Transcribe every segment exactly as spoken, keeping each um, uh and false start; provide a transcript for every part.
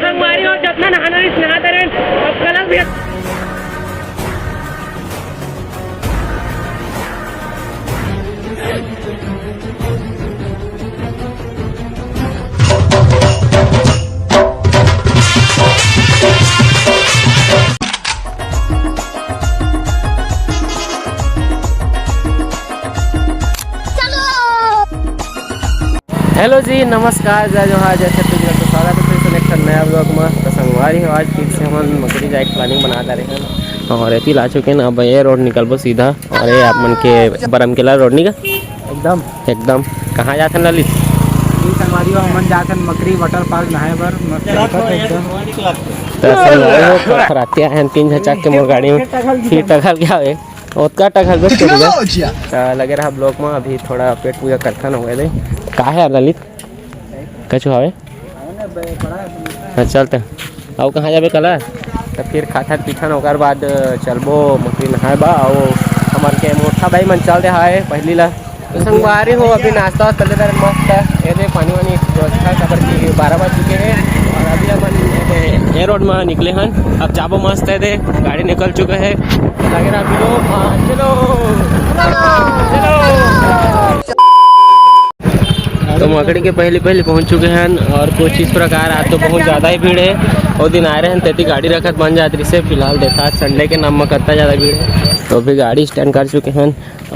संगवारी हो, जतना नहाना रहिस, नहा डरेन। अब कलश भी हेलो जी, नमस्कार, जय जोहार, जय छत्तीसगढ़। तो स्वागत है फिर से next नया vlog में। तो संगवारी हो, आज फिर से हमन मकरी जाए के planning बना डारे हन और एती ला चुके हैं। अब ये road निकलबो सीधा और ये आप मन के बरमकेला road निकल एकदम। एकदम। कहाँ जाथन ललित? जी संगवारी हो, हमन जाथन मकरी water park नहाए बर। मस्त लगत हे एकदम। तो संगवारी हो, थरथराते आए हैं तीन झन चक के मोर गाड़ी में। फिर टघल गया है। ओतका टघल बस चल गया। तो लगे रहा vlog में, अभी थोड़ा पेट पूजा करथन हो गए दे। का है यार ललित? कछु हवे? हाँ, चलते। अउ कहाँ जाबे कला? तो फिर खाथन पीथन, ओकर बाद चलबो मकरी नहाए बा। अउ हमर के मोटा भाई मन चल दे हाय पहली ला। तो संगवारी हो, अभी नाश्ता वास्ता ले दर मस्त है। ये दे पानी वानी व्यवस्था, काबर कि बारह बज चुके हैं और अभी हमन ये दे, ये road में निकले हन। अब जाबो मस्त है दे, गाड़ी निकल चुके हैं। लगे रहा वीडियो, हाँ, चलो। चलो। तो मकरी के पहली पहली पहुंच चुके हैं और कुछ इस प्रकार आज तो बहुत ज़्यादा ही भीड़ है। वो दिन आए रहे हैं, तेती गाड़ी रखत बन जात रही से। फिलहाल देखा Sunday के नाम में कितना ज़्यादा भीड़ है। तो अभी गाड़ी stand कर चुके हैं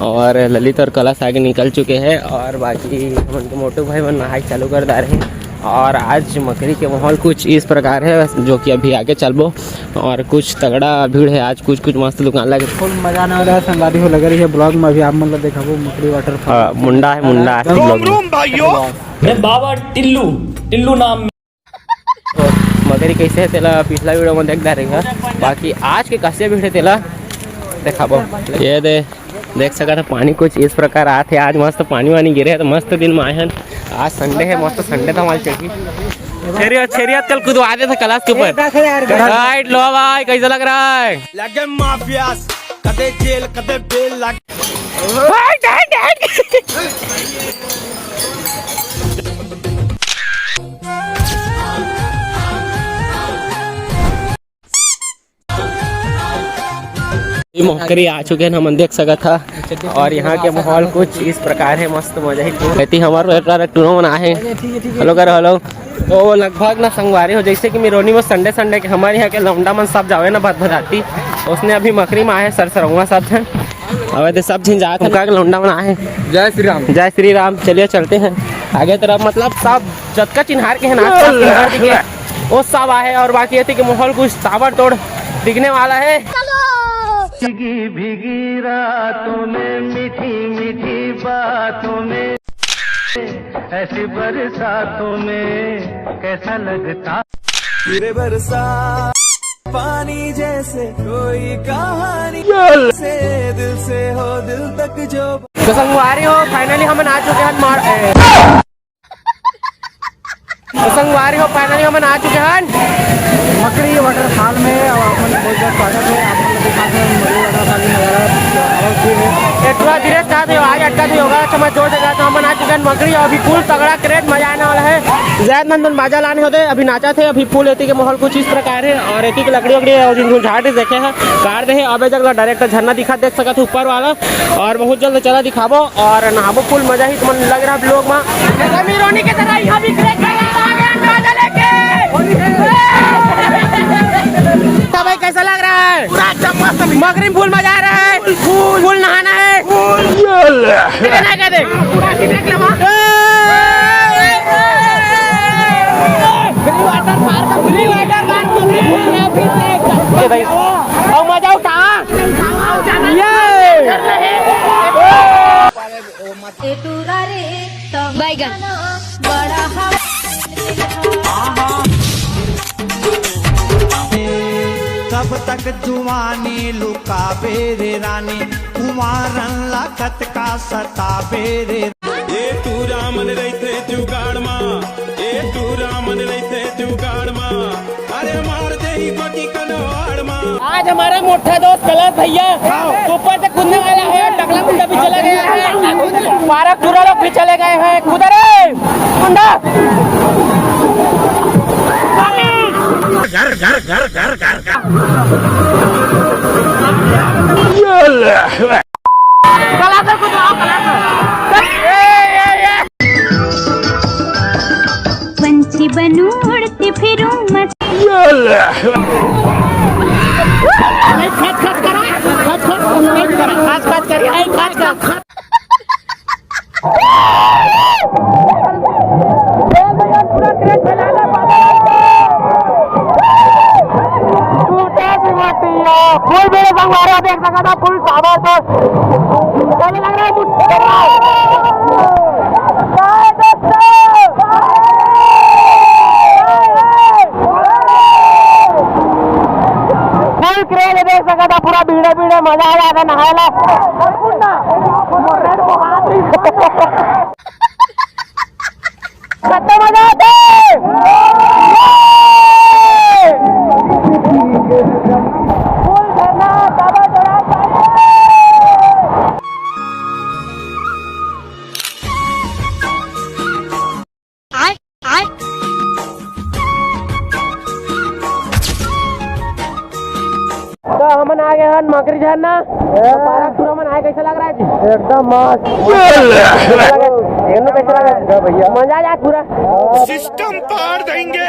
और ललित और कलश आगे निकल चुके हैं और बाकी हमन के मोटू भाई मन नहाए चालू कर डारे हैं। और आज मकरी के माहौल कुछ इस प्रकार है, जो कि अभी आगे चलबो और कुछ तगड़ा भीड़ है आज, कुछ कुछ मस्त दुकान लगे। फुल मजा आने वाला है संगवारी हो, लगे रहिए vlog में। अभी आप मन ला दिखाबो मकरी water park। हाँ, मुंडा है, मुंडा है एकदम। Vlog में। मैं बाबा टिल्लू, टिल्लू नाम। तो मकरी कैसे है तेला पिछला वीडियो में देख डारे हा, बाकी आज के कैसे भीड़ है तेला दिखाबो। ये दे, देख सकत है पानी कुछ इस प्रकार आत है। आज मस्त पानी वानी गिरे है तो मस्त दिन में आए हैं। आज Sunday है, मस्त Sunday धमाल चलही। छेरिया, छेरिया कल कुदवा दे था कलश के ऊपर। राइट लो भाई, कैसा लग रहा है? लगे माफियास, कदे जेल कदे बेल लग। ये मकरी आ चुके हैं, हमन देख सकत हा। और यहाँ के माहौल कुछ इस प्रकार है, मस्त मजा ही। एती हमारे टूनो मन आहे। हेलो करो, हेलो। तो लगभग ना संगवारी हो, जैसे कि मिरोनी में Sunday Sunday के हमारे यहाँ के लौंडा मन सब जावे ना भदभदाती, उसने अभी मकरी में आए सरसरौआ सब झन। अब तो सब झन जात हैं, का लौंडा मन आए। जय श्री राम। जय श्री राम। चलिए चलते हैं आगे तरफ, मतलब सब जतका चिन्हार के है ना, आसपास चिन्हार के, वो सब आए और बाकी ये थी कि माहौल कुछ ताबड़तोड़ दिखने वाला है। भीगी भीगी रातों में, मीठी मीठी बातों में, ऐसी बरसातों में कैसा लगता। फिर बरसा पानी जैसे कोई कहानी से दिल से हो दिल तक जो। तो संगवारी हो, finally हमन आ चुके हैं मार-, ए, तो संगवारी हो, finally हमन आ चुके हैं मकरी waterfall में। और आप मन बहुत बहुत स्वागत है, आप मन के साथ में मकरी waterfall में नजारा और भी है। ए, थोड़ा धीरे से जाते हो, आज अटका थे होगा, अच्छा मैं जोर से जाता हूँ। हमन आ चुके हैं मकरी और अभी full तगड़ा craze मजा आने वाला है। जैद नंदन बाजा लाने होते, अभी नाचा थे, अभी full एती के माहौल कुछ इस प्रकार है और एती के लकड़ी वकड़ी और जिन झाड़ देखे हैं, काट दे है। अब ए जगह direct झरना दिखा देख सकत है ऊपर वाला। और बहुत जल्द चला दिखाबो और नहाबो, full मजा ही तुमन लग रहा vlog में। जैसे मिरोनी की तरह यहाँ भी craze चल रहा है, अंदाजा लेके। तो भाई कैसा लग रहा है? पूरा एकदम मस्त। मगरी में full मजा आ रहा है। Full। Full नहाना है। Full। ये ले। कितना क्या दे? पूरा कितना क्या वहाँ? ये भाई, आओ मजा उठा। ये। बैगन। तब तक जुआनी लुकाबे रे रानी, कुंवारन ला कतका सताबे रे। ए टूरा मन रहिथे जुगाड़ मा, ए टूरा मन रहिथे जुगाड़ मा। अरे हमारा मोटा दोस्त कलश भैया ऊपर से कूदने वाला है, टकला मुंडा भी चला गया है, पारक टूरा लोग भी चले गए हैं। कूदा रे मुंडा। घर, घर, घर, घर, घर, घर। कलाकार को दबाओ, कलाकार। पंछी बनूं उड़ती फिरूं मस्त। खच खच करो, खच खच, खच खच करो, खच खच करिए, खच खच। फुल मेरे संग मारा, देख सकत हव, फुल ताबड़तोड़। चले लग रहा है मुट्ठी। फुल क्रेज है, देख सकत हव, पूरा भीड़े भीड़े मजा आ जाता नहाए ला। खत्म हो जाते। तो हमन आ गए हन मकरी झरना। तो पारा टूरा मन आए, कैसा लग रहा है जी? एकदम मस्त। एन्नो कैसा लग रहा है? भैया। मजा आ जाए पूरा। सिस्टम पार देंगे।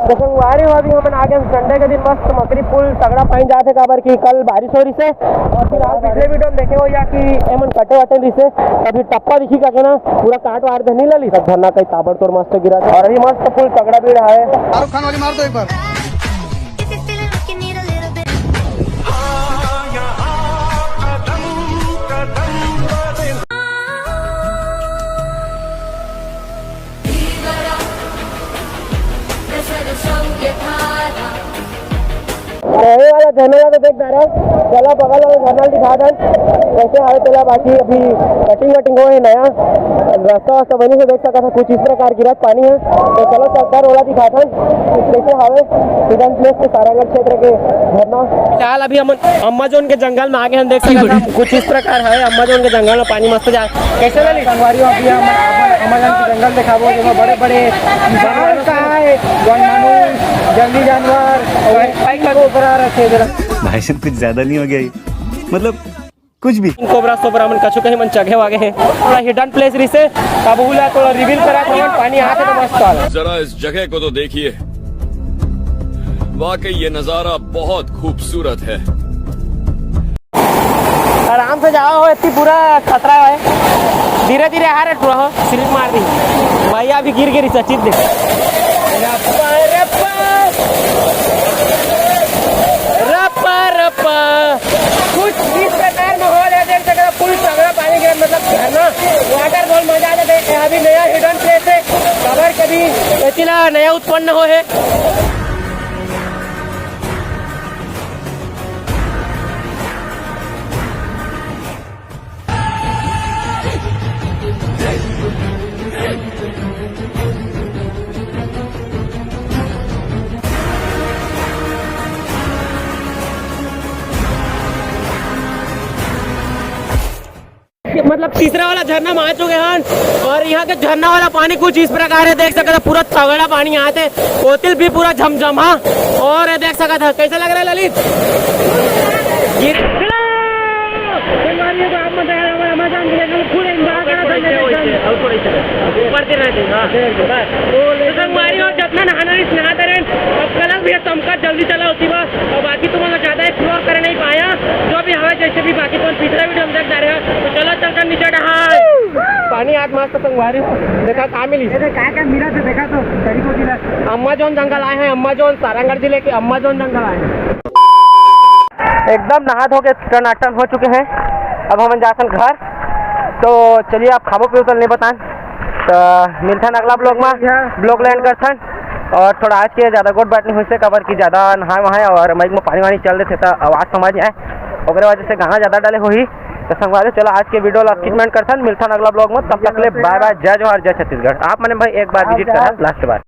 तो संगवारी हो, अभी हमन आ गए हन संडे के दिन, मस्त मकरी पुल तगड़ा पानी जात हे, काबर कि कल बारिश हो रही से। और फिलहाल पिछले वीडियो में देखे हो या कि एमन कटे वटे रही से, अभी टप्पा दिखी का के ना, पूरा काट वार दे नहीं लली। सब झरना कहीं ताबड़तोड़ मस्त गिरा और अभी मस्त पुल तगड़ा भीड़ है। शाहरुख खान वाली मार दो एक बार। तो ये वाला झरना ला तो देख डारा, चला बगल वाला झरना दिखा दन कैसे हवे तेला। बाकी अभी कटिंग वटिंग हो है नया, रास्ता वास्ता बनी से देख सकत हव, कुछ इस प्रकार गिरत पानी है। तो चलो चलकर ओला दिखाथन कैसे हवे हिडन प्लेस के सारंगढ़ क्षेत्र के झरना। फिलहाल अभी हम अमेजोन के जंगल में आ गए हैं, देख सकत हव कुछ इस प्रकार है अमेजोन के जंगल में पानी मस्त जा। कैसे ललित? संगवारी हो, अभी हम अमेजोन के जंगल दिखाबो, जेमा बड़े बड़े जानवर का है, वन मानुष, जंगली जानवर और कोबरा रखे जरा। भाई साहब, कुछ ज्यादा नहीं हो गया ये? मतलब कुछ भी। कोबरा सोबरा मन कछु कहीं मन चघे वागे हैं। थोड़ा हिडन प्लेस रिसे, तब हुला थोड़ा रिवील करा, थोड़ा पानी आते तो मस्त वाला। जरा इस जगह को तो देखिए, वाकई ये नजारा बहुत खूबसूरत है। आराम से जाओ हो, इतनी पूरा खतरा है। धीरे धीरे आ रहे टूरा हो, स्लिप मार दी। भैया अभी गिर गिरी सचित दे। रप्पा, रप्पा। रप्पा, रप्पा। कुछ इस प्रकार माहौल है, देख सकते हो, फुल तगड़ा पानी गिरा, मतलब झरना, वाटरफॉल, मजा आ जाता है। अभी नया हिडन प्लेस है, खबर कभी इतना नया उत्पन्न हो है। मतलब तीसरा वाला झरना में आ चुके हैं और यहाँ के झरना वाला पानी कुछ इस प्रकार है, देख सकते हैं पूरा तगड़ा पानी आते, ओतिल भी पूरा झमझमा। और ये देख सकते हैं, कैसा लग रहा है ललित? गिर- संगवारी हो, तो आप मत आया, हमारे अमेजोन के जंगल पूरे enjoy करा था मेरे संग। ऊपर से रहते हैं, हाँ। बस। तो संगवारी हो, जितना नहाना है, नहाते रहे। अब कलश भैया चमका, जल्दी चला होती बस। और बाकी तुम लोग ज्यादा एक्सप्लोर कर नहीं पाया, जो भी हवा जैसे भी, बाकी तुम पिछला वीडियो में देख जा रहे हो। तो चलो चलकर नीचे डहान। पानी आज मस्त संगवारी हो, देखा का मिली। ये देख, काय काय मिला से देखा तो, तरीको दिला। अमेजोन जंगल आए हैं, अमेजोन, सारंगढ़ जिले के अमेजोन जंगल आए हैं। एकदम नहा धो के टनाटन हो चुके हैं। अब हमन जाथन घर, तो चलिए आप खाबो पीबो तो नहीं बताएं, तो मिलथन अगला ब्लॉग में, ब्लॉग ला एंड करथन। और थोड़ा आज के ज़्यादा गोठ बात नहीं होइसे, काबर कि ज़्यादा नहाए वहाए और माइक में पानी वानी चल रहे थे तो आवाज़ समझ नहीं आए, ओकरे वजह से गाना ज़्यादा डाले होही। तो संगवारी चलो आज के वीडियो ला स्किप मत करथन, मिलथन अगला ब्लॉग में। तब तक ले बाय बाय, जय जोहार, जय छत्तीसगढ़। आप मने भाई एक बार विजिट करा लास्ट बार।